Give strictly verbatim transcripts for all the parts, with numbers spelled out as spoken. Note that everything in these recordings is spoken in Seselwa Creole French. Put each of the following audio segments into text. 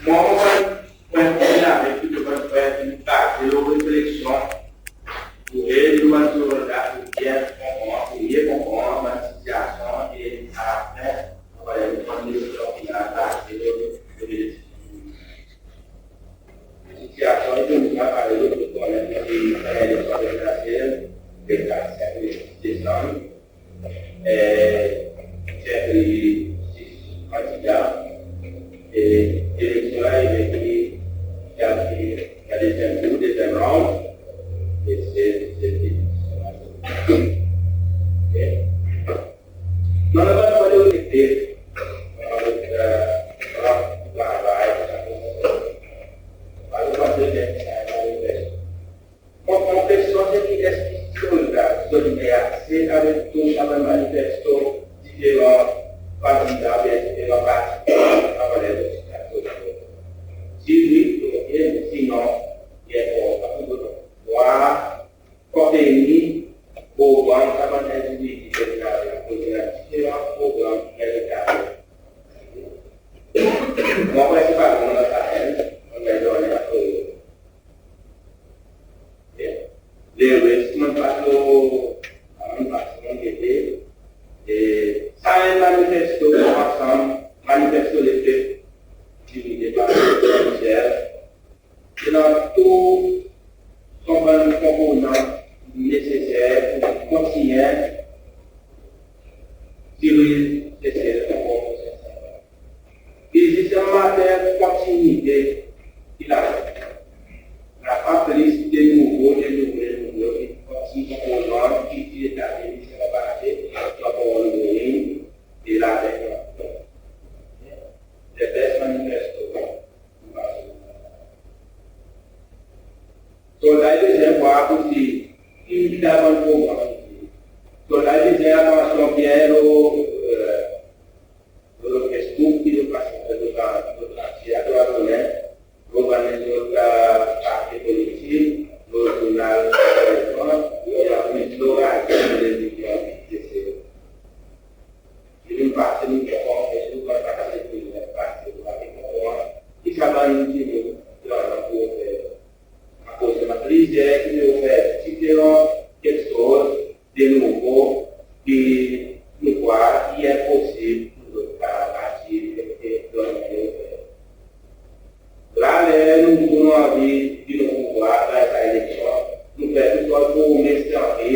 Mwan mon pwen, pwen ki lamen ki mon pwen, pwen ki baze lo refleksyon pour ed nou bann solda pour byen konpran, pour mye konpran bann sitiyasyon e alafen nou kapab pran desizyon final baze lo, lo, lo sitiyasyon ekonomik, parey nou tou konnen, ki eleksyon prezidansyel le kat, senk Desanm, e, ti annan sis kandida, e eleksyon la i ganny dan dezyenm tour, dezyenm round, e se, se, se, ok. Mon anvi pale de, e, travay, mon, mon kestyon se ki eski solda, solidar ase avek tou sa bann manifesto diferan, kandida, diferan parti, si wi, ok, sinon, i enportan pour vwar konpani, pour vwar sa bann endividi ki pe travay, pour dir diferan progranm ki ganny travay. Mon prensipalman dan sa enn, mon ganny donnen apre. Leres, mon pa tro, mon pa tro gete. E sa enn manifesto ansanm, manifesto lepep, dirije par Michel. I annan tou son bann konponan neseser pour kontinyen diriz Sesel ankor. I zis en mater kontinyite ki la. Napa plis de nouvo, de nouvo, de nouvo, kontinyen konponan ki, ki etale, ki sa pa ase, konponan nouvo, e la, the best manifesto. Solda i bezwen vwar pour dir ki, ki dan bann progranm. Solda i bezwen atansyon byen lo, e, lo, lo Facebook ki zot pas, zot pas, zot pas, zot pas, zot pas, lo bann lezot, e, parti politik, lo zournal, e, lo radyo, televizyon, etsetera. I vin pase nou konpran, e nou konpran pase nou konpran ki sa bann ki nou, nou, nou pou fer. Akoz i annan plizyer ki nou fer diferan keksoz de nouvo ki nou krwar ki enposib pour zot kapab asiv e, e, donn nou fer. La ler nou, nou anvi dir nou pouvwar, ganny sa eleksyon, nou fer tou sort promes ki anvi,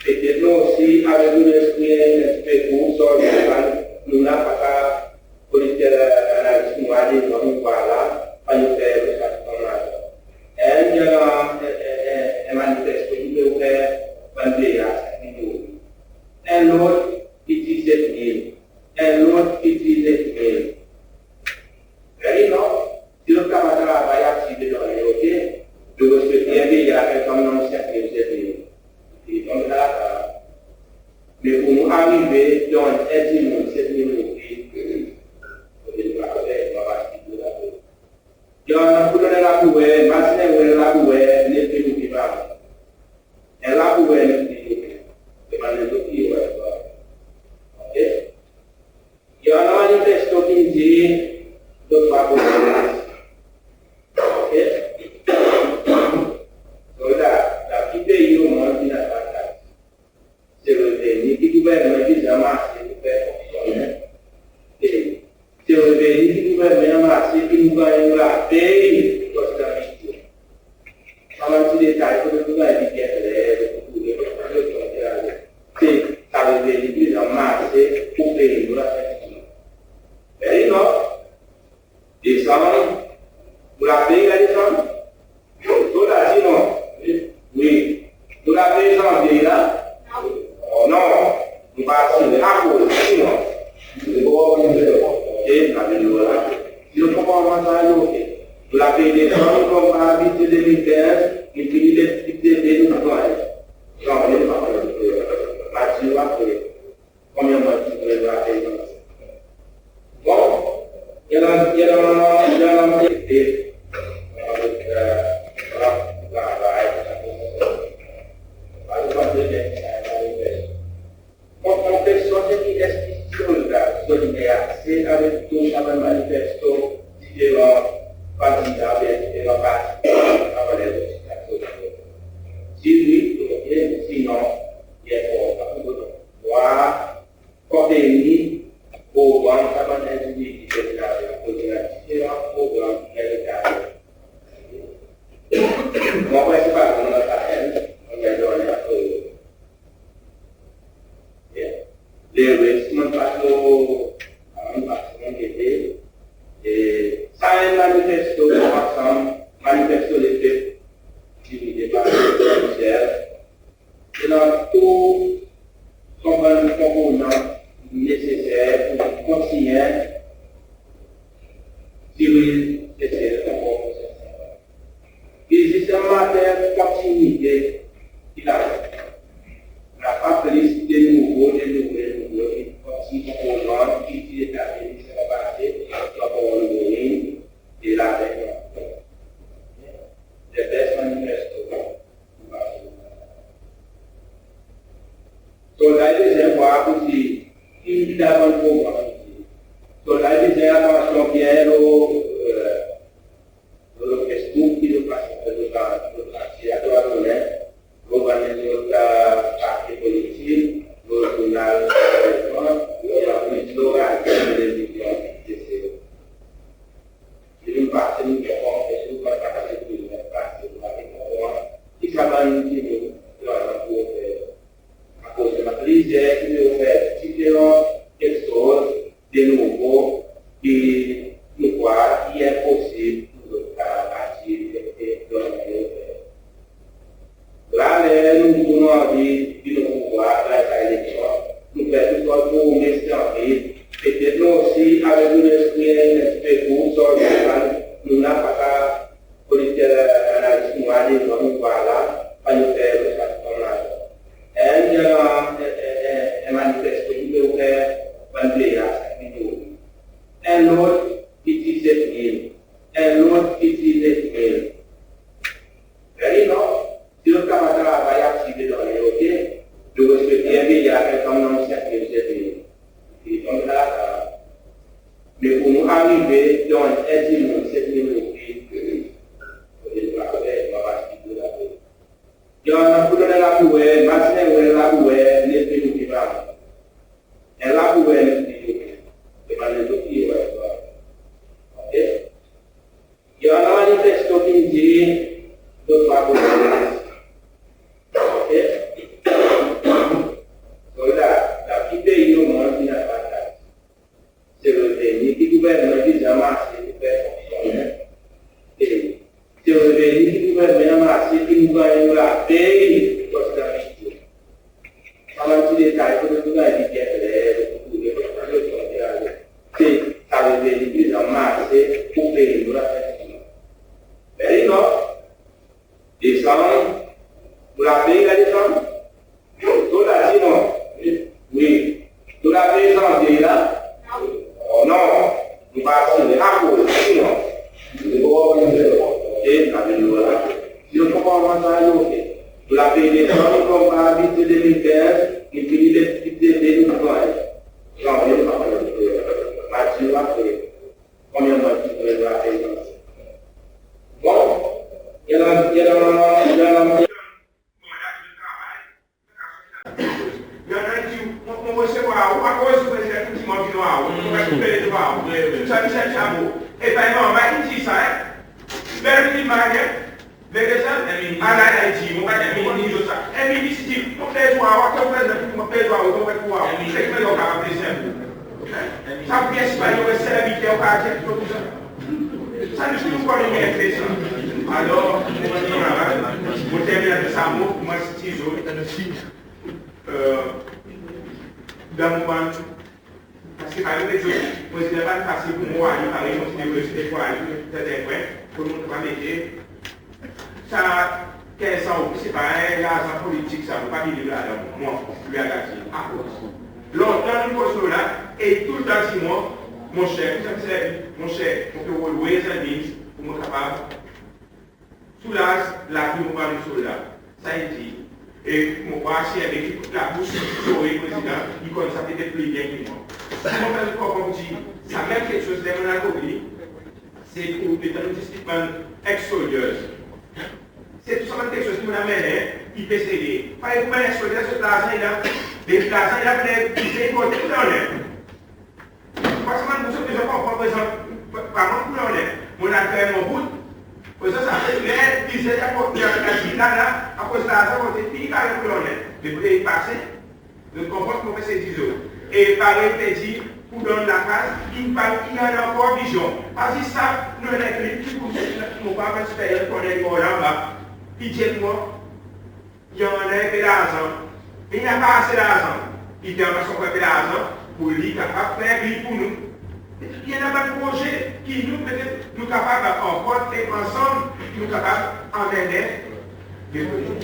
petet nou osi avek nou lespri en pti pe kour, sort nou la pa kapab, politik, e, analis nou ale, nou vwar la, pa nou fer sa konman la. En, i annan, e, e, e, en manifesto ki pe ofer bann veya senk mil lopi. En lot ki dir set mil. En lot ki dir nef mil. Very, non? Si zot kapab travay, asiv, donn, ok. Zot respekte en veya, e, konman senk mil, set mil. E konmsa, me pour nou arive donn en dimoun set mil lopi, ok, nou pa kapab, nou pa kapab. I annan pour donn en labourer, mazinen ou en labourer nef mil lopi par mwan. En labourer nef mil lopi. E bann lezot ki, ok? I annan manifesto ki'n dir zot pa pou pey taks. Ok? So la, dan ki pei o mond ki napa taks? Se reveni ki gouvernman i bezwen anmase pour fer fonksyonnen pei. Se reveni ki gouvernman i anmase ki nou ganny, nou la pey, kostandite. Sa bann ti detay, fodre nou ganny byen kler, pour nou, pour nou, pour nou, pour nou, se sa reveni ki nou anmase pour pey nou lafen. Very, non? Desanm, nou la pey la Desanm? Zot la dir non? Wi. Nou la pey Zanvye la? Non. Nou pa asire akoz, sinon. E, nou la pey la. Si nou konpran sa, nou ok. Nou la pey Desanm, nou konpran Bidze de mil kenz, nou fini Bidze de mil kenz. Zanvye, nou pa konn. Mars, nou la pey. Konbyen mwan ki pe travay? Bon, i annan, i annan, i annan, e, e, e, travay, travay. Mon, mon kestyon se ki eski solda, solidar ase avek tou sa bann manifesto Si wi, ok, sinon, i enportan pour nou vwar konpannyen, progranm, sa bann endividi ki pe travay, akoz i annan diferan progranm ki ganny etabli. Mon prensipal progranm sa, mon ganny donnen akoz Lerès, mon pa tro, mon pa tro gete. E sa en manifesto ansanm, manifesto lepep, ki vin de par Michel. E dan tou son bann konponan neseser pour kontinyen dirij Sesel ankor pour senk an. E zisteman, sa kontinite ki la, napa plis de nouvo, de nouvo, de nouvo, e kontinyen progranm ki ti etabli, sa va pase, ankor nouvo ling, e la, the best manifesto. Solda i bezwen vwar pour dir ki i dan bann progranm. Solda i bezwen atansyon byen lo, e, lo Facebook ki zot pas, zot pas, zot pas, zot pas, zot pas, lo bann lezot, e, parti politik, lo zournal, lo, lo, lo radyo, televizyon, etsetera. E nou pase, nou konpran, nou pase, nou pase, nou pase, nou pase, ki sa bann ki nou, nou, nou pou fer. Akoz i annan plizyer ki pe ofer diferan keksoz de nouvo ki nou krwar i enposib pour nou kapab atir e, e, donn nou fer. La, ler nou, nou anvi vin o pouvwar, ganny sa eleksyon, nou fer tou sort promes ki anvi, petet nou osi, avek nou lespri en pti pe gou, sort nou napa kapab politik, e, analiz mwan, nou vwar la, pa nou fer sa konman la. En, e, e, e, e, manifesto ki pe ofer bann peyaz, sa ki nou. En lot ki dir set mil, en lot ki dir net mil. Very, non? Si zot kapab travay, atir dan li, ok? Nou respekte en peyaz, e konman senk mil, set mil. E konmsa, me pour nou arive donn en dimoun set mil roupi, i annan pour donn en labourer, mazinen ou en labourer, net mil roupi par mwan. En labourer, net mil roupi. E bann lezot ki, wi, wi. Ok? I annan manifesto ki'n dir, zot pa pou Ok? So la, dan ki pei o monn ki napa taks? Se reveni ki gouvernman i bezwen anmase pour fer fonksyonnen pei. Se reveni ki gouvernman i anmase ki nou ganny, nou lapey, kos dan bidze. Sa bann pti detay, fodre nou ganny li byen kler, pour nou konpran. Se sa reveni ki bezwen anmase pour pey nou lafen di mwan. Very, non? Desanm, nou lapey la desanm? Zot la dir non. Wi. Nou lapey Zanvye la? O non. Nou pa asire. Akoz? Dir non. Ok, sa vin lo la. Si nou konpran sa, ok. Nou lapey Desanm, konpare Bidze de mil kenz, nou fini Bidze de mil kenz. Zanvye, nou pa konn. Mwa de Jen apre. Konbyen mwan ki pou lapey Zanvye? Bon, i annan, i annan, i annan I annan ki, mon, mon, mon se vwar ou, akoz ou prezidan ki dir mwan ki vwar ou, mon pa ti pe vwar ou. Wi, wi. Sa Michel Chabot. E pa en manm ki dir sa, en? Very good man, en? Very good, sir. Ala, ala, i dir, mon pa ti konn dir sa. E minis i dir, mon pe vwar ou, akoz prezidan ki dir mwan pe vwar ou, mon pe vwar ou. Se ki mannyer ou kapab plezi en? Sa ou pe esplwater ou serviter, ou pa dir tou sa. Sa nou, si nou konnen byen fer sa. Alor, mon termin avek sa mo, mon Tizo, e, dan moman, paski pa nou, Prezidan pa fasil pour mwan, parey mon ti dir, mon ti dir, serten pwen, pour nou pa mete sa kenz san roupi, se pa en larzan politik sa, mon pa believe ladan, mwan, li a gati, akoz lontan nou koz lo la, e toultan dir mwan, monser, koumsa mon servi, monser, mon pe rod ways and means pour mon kapab soulaz lavi mon bann solda. Sa i dir. E mon krwar si en ekip labous, sorey Prezidan, i konn sa petet pli byen ki mwan. Si mon fer zot konpran pour dir, sa menm keksoz, ler mon al Kobiye, Se pour letan nou diskit bann ex-soldiers. Se tou sa bann keksoz ki nou anmennen, i pe sede. Parey pour bann ex-soldiers, zot larzan i la. Me larzan i la, me biznes i konte pour lannen. Parski bann boug zot bezwen konpran prezan, pa, pa mwan pour lannen. Mon al fer mon bout. Prezan sa, ler biznes i konte, i al la, la, akoz larzan konte, fini kare pour lannen. Me pour pase, zot konpran koman se dir zot. E parey pe dir, pour donn lakaz, in pa, i annan ankor vizyon. Pa zis sa, nou annan en klip ki pour, mon pa, mon siperyer, konnen i mor la anba. I dir mwan, i annan en pe larzan. Me i napa ase larzan. I dir mwan, si ou fer en pe larzan, pour li kapab fer en klip pour nou. I annan bann proze ki nou, petet, nou kapab ankor, e ansanm, nou kapab anmennen. Me nou,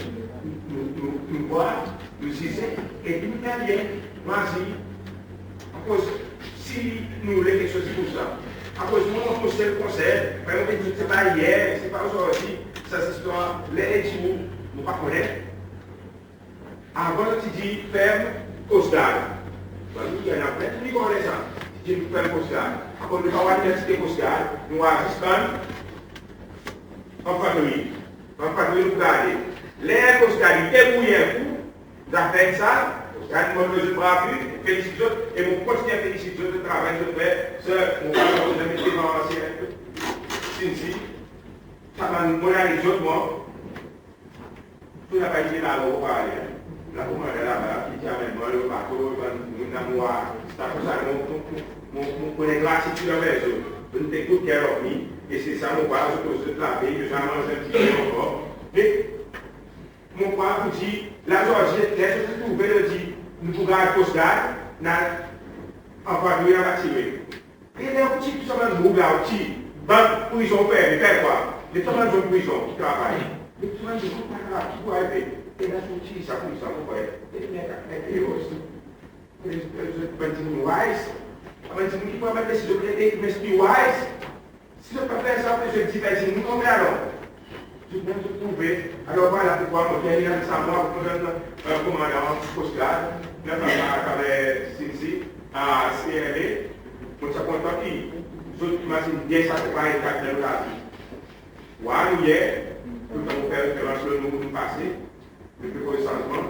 nou, nou, nou vwar, nou zize, e nou fer byen, nou azir. Akoz si nou oule keksoz pour sa, akoz mwan, mon sel konsey, parey mon pe dir, se pa yer, se pa ozordi, sa zistwar, ler i dir ou, mon pa konnen. Avan zot ti dir ferm Coast Guard. Bon, i annan plen dimoun ki konnen sa. Ti dir nou ferm Coast Guard. Akoz nou pa war idantite Coast Guard, nou war zis bann enfantri. Enfantri nou pour garde. Ler Coast Guard i debrouye en kou, zafer sa, Coast Guard, mon donn zot bravo, felisit zot, e mon kontinyen felisit zot, travay zot fer, se, mon pa bezwen met devan ansyen, sinsi, sa bann, mon analiz zot, mwan, tou sa pa ete la, mon pa ale, la komandan laba, ki ti anmenn mwan lo bato, bann moun la, mon war, sa pour sa, mon, mon, mon, mon, mon gratitid anver zot, zot in take good care of me, e se sa, mon war, zot, zot lape, zot bezwen manz en pti pe ankor, me, mon krwar pour dir, la ozordi, ler zot ti trouve, zot dir, nou pour gard Coast Guard, nou annan enfantri, nou ava tire. E ler ou ti, tou sa bann boug la, ou ti, bann prizon fermen, fer kwa? Me tou bann dimoun prizon ki travay. Me tou bann dimoun pa travay, ki pou arive? E la zot ti, sa prizon, mon frer. E, me, me, e osi. E, e, bann dimoun wise. Bann dimoun ki pran bann desizyon, e, e, must be wise. Si zot pa fer sa, zot dir, bann dimoun konbyen alor? Zot menm zot trouve. Alor, vwala poukwa mon termin avek sa, mon, mon, mon, e, komandan Coast Guard, nou, atraver, atraver C N C, a, C R A, mon ti a kontan ki zot imazin byen sa, se pa en kat dan lavi. War nou yer, toultan mon fer referans lo nou, nou pase, nou pe koz sanzman,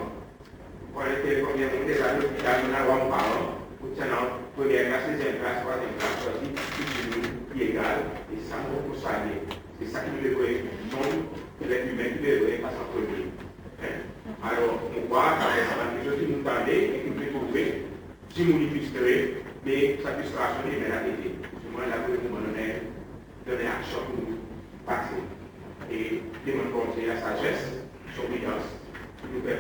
Konn konbyen moun deza lopital, mon war mon paran, pour ti annan premyer klas, dezyenm klas, trwazyenm klas, swa dir tou dimoun i egal, e sa mon pour salye. Se sa ki nou devret, nonm, lezer imen ki devret pas an premye. En? Alor, mon krwar, atraver sa bann keksoz ki nou tande, e ki nou pe trouve, dimoun i fristre, me sa fristrasyon i menm la tete. Selman la pour lemoman nou annan dan aksyon pour nou pase. E demann Bondye lasazes, son gidans, pour nou fer